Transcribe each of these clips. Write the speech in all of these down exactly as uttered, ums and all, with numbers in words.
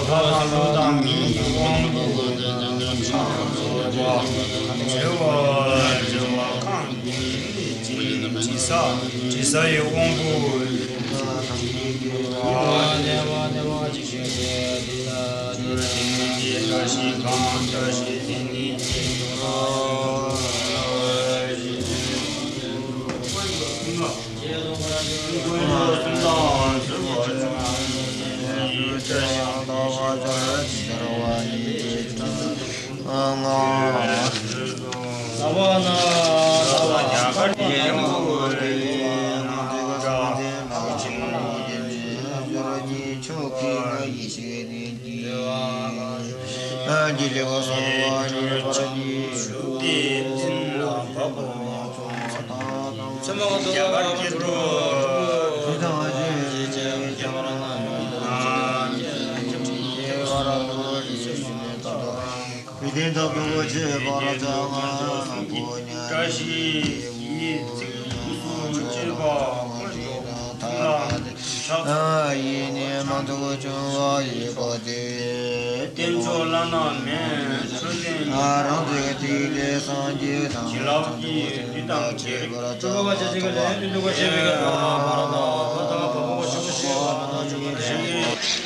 ལྷ་དང་ཀླུ་དང་མིའི་དབང་པོ་དང་། བྱེ་བ་བྱེ་བ་གང་དེ་ནི་དྲི་ཟ་དྲི་ཟ་ཡི་དབང་པོ། བཀྲ་ཤིས་ཡི་ཚིག་ཏུ་སུ་སྤྱོད་པ་ཀུན་ཏུ་ལ། ཡིད་ནི་མ་ཐུག་བྱུང་བ་ཡི་བ་དེ། རྟེན་མཆོག་བླ་ན་མེད་འཕྲོད་བསྟེན་ཡིན། རང་ཚིག་ཐིག་ལེ་སངས་རྒྱས་དང་། བྱིན་རླབས་ཀྱིས་འདི་དང་འདིར། སྤྲུལ་པ་ཆེ་ཆེ་གི་ལན་ཏུ་འདུག་པ་ཞེས་པའི་གི་ལ་མ་ར་ན་བ་དང་བ་མོ་ཆུ་མོ་ཞེས་པ་ན་ཆུ་མོ་ཞེས།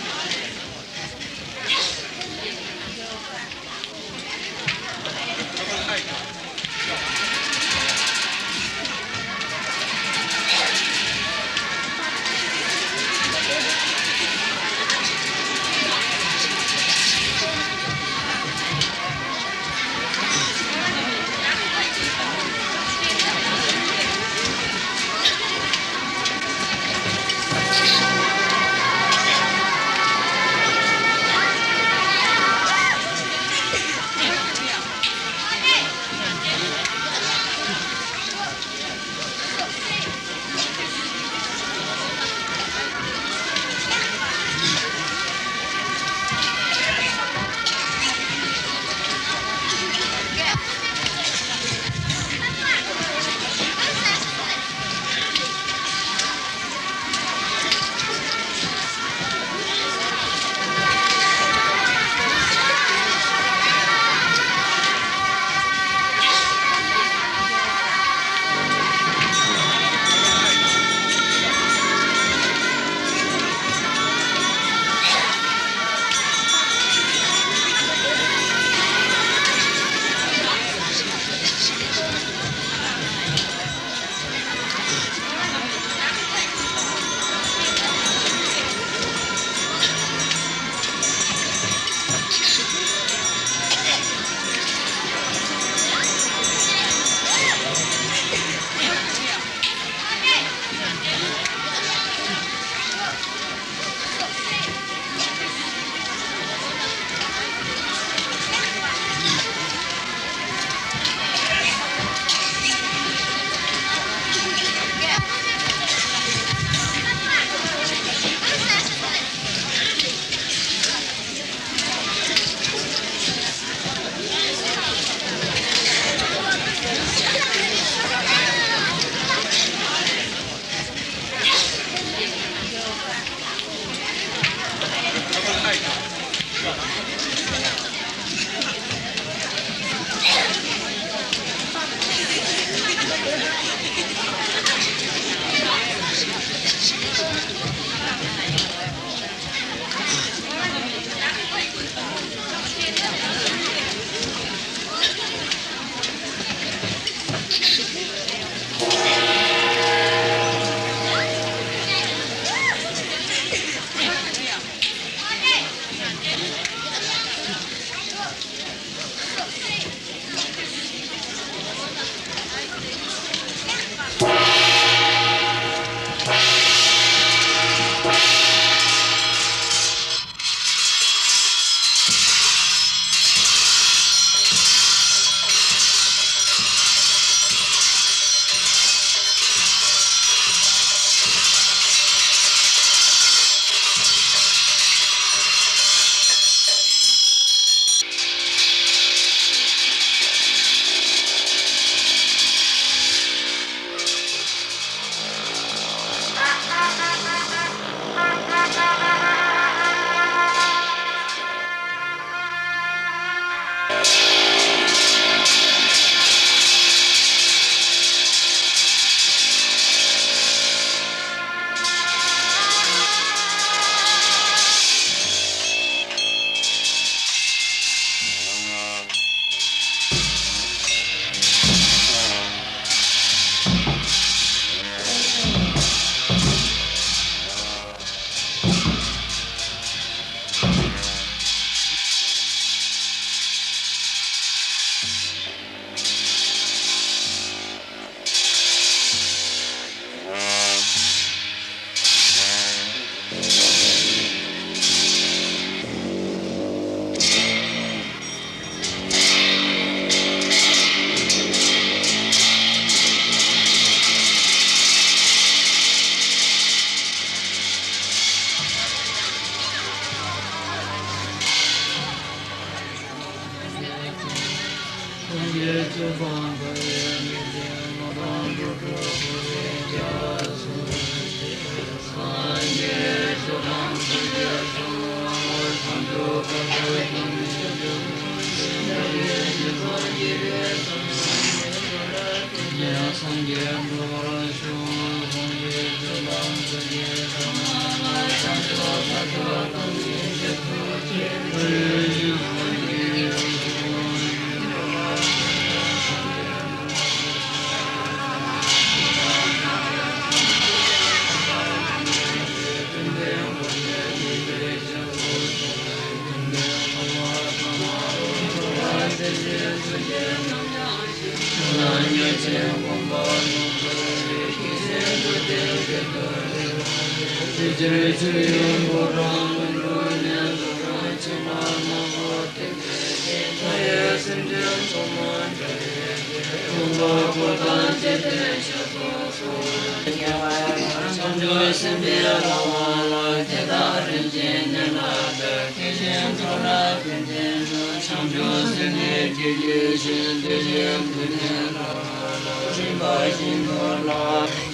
བྱང་ཆུབ་སེམས་དཔའི་རང་དབང་ལ། དེ་དག་རིན་ཆེན་གནས་ལ་བདག་དེ་བཞིན་ཁྲོ་ལ་ཕན་ཕྱིར་ན། བྱང་ཆུབ་སེམས་དཔའི་རྒྱུད་ཀྱི་གཞི། དེ་བཞིན་ཀུན་ནས་རང་དབང་ལ། རིམ་པ་བཞིན་དུ་ལ།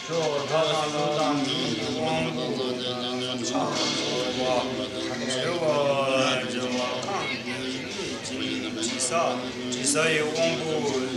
ཕྱོགས་ལྷ་དང་ཀླུ་དང་མིའི་དབང་པོ་དང་། བྲི་བ་བྲི་བ་གང་། དྲི་ས་དྲི་ས་ཡི་དབང་པོ།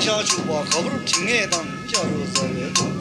ཕྱག་ཕྱུག་པ་ག་བུར་དྲི་ངད་དང་། ཤ་རུ་ཟ་བའི་སྣ་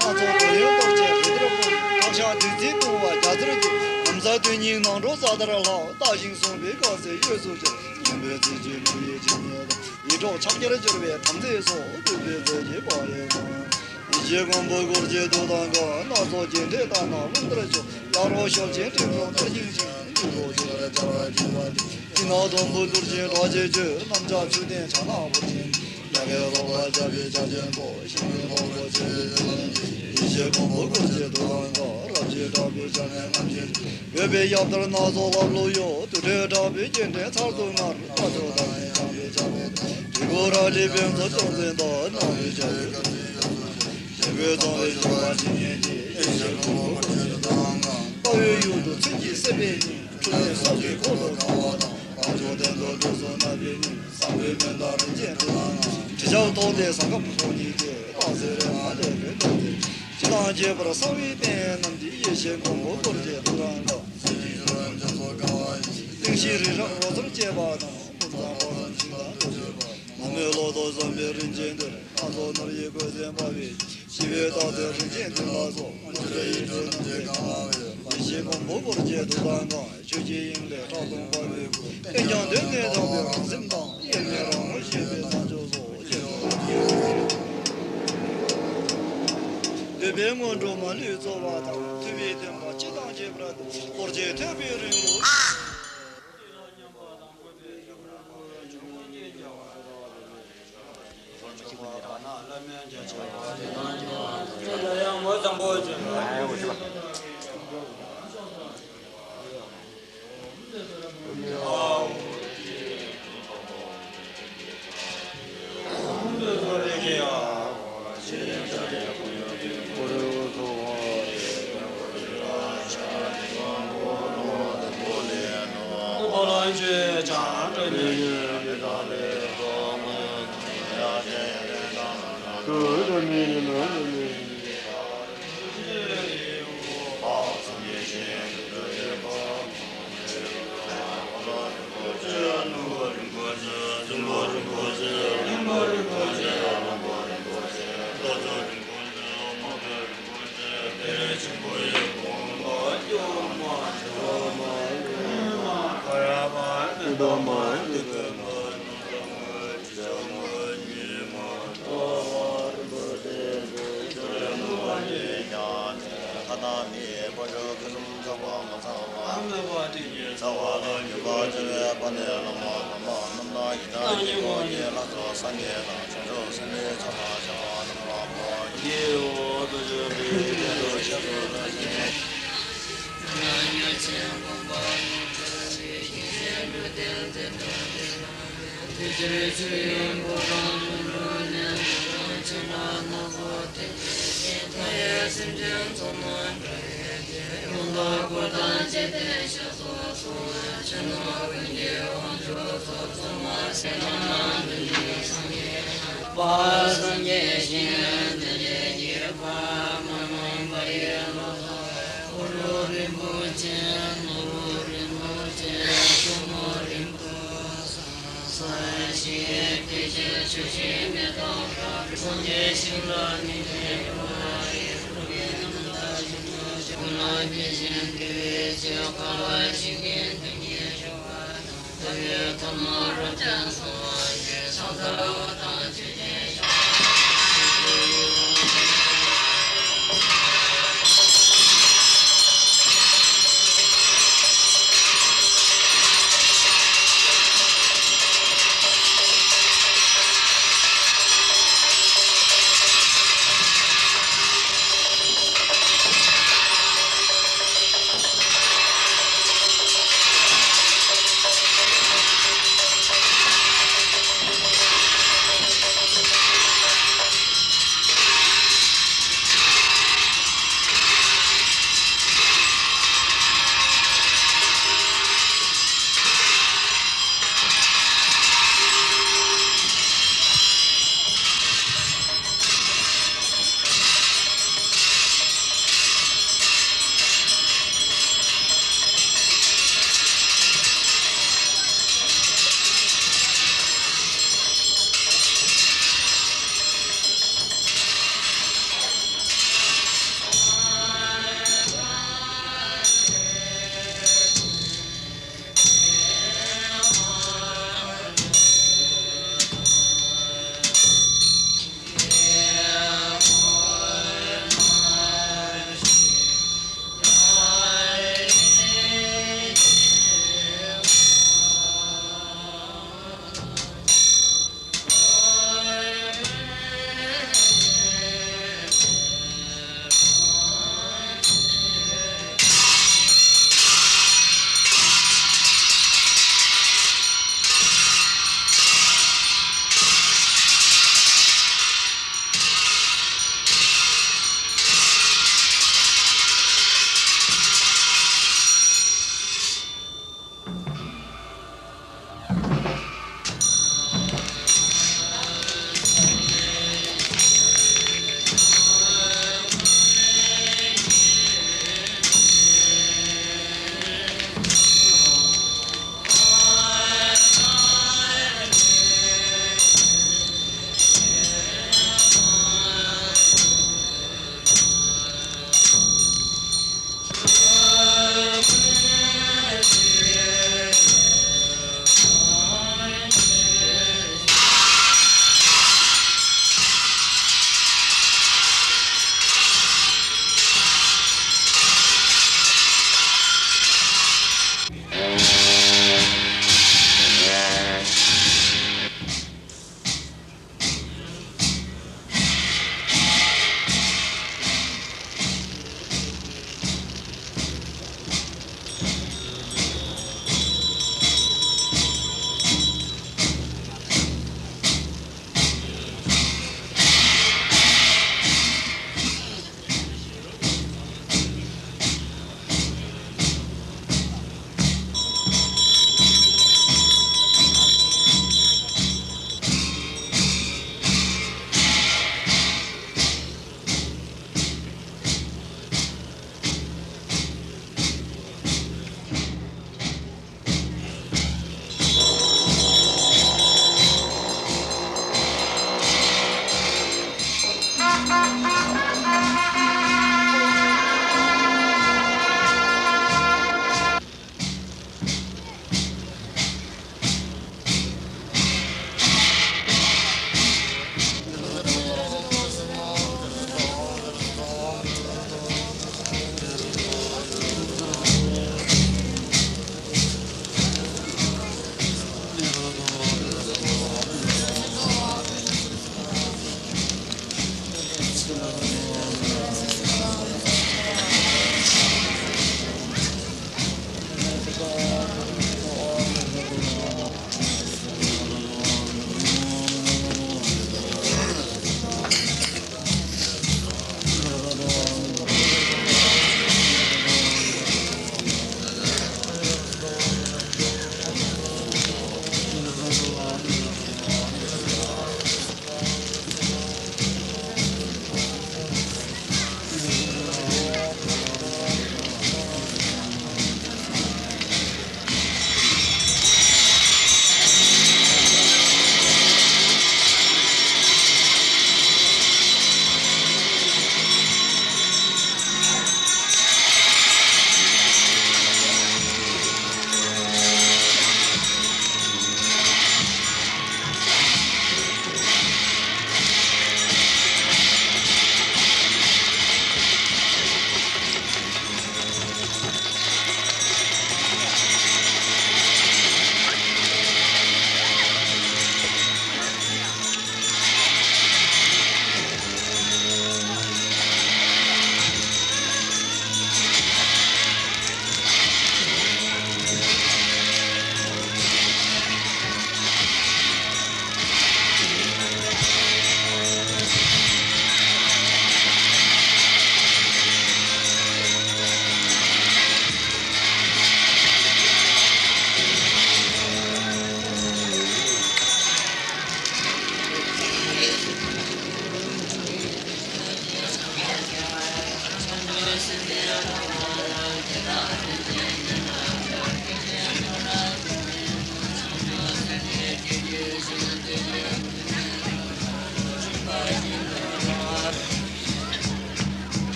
ཚོགས་འདོད་ཡོན་གཏོར་བཅས་རི་དྭགས་ཀུན། ཕག་ཤ་བདུད་རྩིས་བཏུང་བ་རྒྱ་མཚོར་གྱུར། ན་བཟའ་དོན་སྙིང་ནང་འགྲོ་ས་ལྟར་ལྷག། བལྟ་ཞིང་བསྲུང་བའི་དཀར་གསལ་གཡས་སུ་འཕྱར། སྙན་པའི་ཚིག་གཅིག་མི་ཡི་ཇི་སྙེད་དང་། ཡིད་འཕྲོག་ཕྱག་རྒྱར་གྱུར་པའི་དམ་ཚིག་སོགས། བསྟོད་པའི་ཚིག་གི་དཔལ་ཡོན་དང་། ཡེ་ཤེས་མགོན་པོ་འཁོར་གྱི་ཐུགས་དམ་བསྐང་། སྣ་ཚོགས་རྒྱས་འབྲིང་དག་སྣང་ལྷུན་དུ་གྱུར། ཡར་འོང་ཞབས་ཆེན་སྤྲིན་ཕུང་གཏེར་སྙིང་ཅན། ཡུལ་ལུ་སྤྱོད་པར་བྱ་བ་བྱིན་པ་དེས། སྤྱི་ནང་སྡོང་པོ་གཏོར་ཞིང་སྒྲོག་བྱེད་ཀྱི། གནམ་ལྕགས་མཆོད་རྟེན་ཕྱག་ན་འབུར་ཅན། ཡ་གིར་རོལ་པ་རྐྱབ་པའི་ཕྱག་ཆེན་པོ། ཞིང་གི་འཕགས་པོ་ཆེ་བའི་ལམ་གྱི། ཡེ་ཤེས་མགོན་པོ་འཁོར་གྱི་ཐུགས་དམ་བསྐང་། རབ་བྱེད་དྲག་པོའི་ཕྱག་ནི་རྔམ་ཆེན་གྱིས། འགོས་པའི་ཡབ་རྟར་སྣ་ཚོགས་ལྷབ་ལྷུབ་གཡོ། དུར་ཁྲོད་དྲག་པོའི་སྤྱན་འདྲེན་ཚར་དུ་དངར། རྟ་མཆོག་དང་ནི་བཅང་པའི་ཕྱག་རོལ་ཏེ། དྲིལ་བུ་རལ་གྲིས་བེམ་པོ་ཅོག་འཛིན་དང་། གནག་པོའི་ཞབས་ཀྱུ་ཀ་ཙི་ཡ་སུ་ཞབས། ཞབས་ཀྱུ་རྫོང་བའི་འབྱུང་བ་ཇི་སྙེད་ཀྱི། ཡེ་ཤེས་མགོན་པོ་འཁོར་གྱི་ཐུགས་དམ་བསྐང་། དཔའ་བོའི་ཡུལ་དུ་མཚོན་གྱི་སྲིད་པའི་སྙིང་། ཁྲོ་བོའི་སྲོག་གཅོད་འཁོར་དུ་དགའ་བ་དང་། དཀོན་མཆོག་གདན་དུ་བགྲོད་སོང་ནག་པོའི་སྙིང་། བཟང་པོའི་མོན་དང་རིན་ཆེན་ཐུབ་དང་ངང་། དྲི་ཆབ་ཐོགས་ཏེ་ས་ཁམས་ཕོ་ཉིད་ཀྱི། སྟག་གཟིག་རི་མ་ལས་རི་འདྲ་སྟེ། ཕྱི་དང་ཁྱད་པར་གསང་བའི་རྟེན་རྣམས་ཀྱི། ཡེ་ཤེས་མགོན་པོ་སྐོར་གྱི་ཐུགས་དམ་བསྐང་། ཏིང་ཞེས་རི་རབ་རོ་ཚོར་བཅས་པ་དང་། འབུམ་ཚང་པ་དང་ཤིང་དང་ཏོག་ཙེ་པ། མ་རྨོས་ལོ་ཏོག་བསམ་པའི་རིན་ཆེན་གཏེར། སྣ་ཚོགས་ནོར་གྱི་གོས་ཆེན་འབར་བའི། ཞི་བའི་རྟགས་མཚན་རིན་ཆེན་བདུན་ལ་སོགས། སྤྱན་རས་གཟིགས་རྣམས་ཀྱི་གང་བའི། ཡེ་ཤེས་མགོན་པོ་སྐོར་གྱི་ཐུགས་དམ་བསྐང་། ཆོས་ཀྱི་དབྱིངས་ལས་ཁྲག་འཐུང་འབར་བའི་སྐུ། རྟེན་འབྱུང་གདོད་ནས་དྲངས་པའི་རང་སེམས་དང་། དབྱེར་མེད་རང་ངོ་ཤེས་པའི་རྣལ་འབྱོར་སོགས། འདོད་པའི་སྔོན་འགྲོ་མ་ལུས་རྩོལ་བ་དང་། ཐུབ་པའི་བསྟན་པ་སྤྱི་དང་ཁྱད་པར་དུ། འཁོར་གྱིས་ཐོས་པའི་རིང་ལུགས།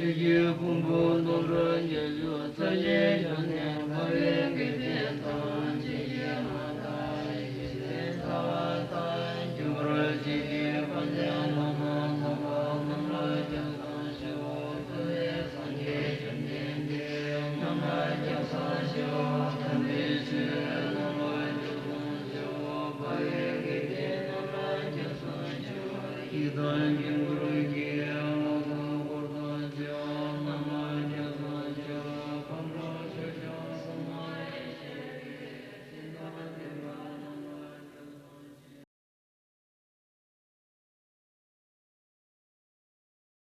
ཆོས་ཀྱི་ཕུང་པོ་སྟོང་ཕྲག་བརྒྱད་ཅུ་ཚར་བཞིའི་ཞལ་ནས།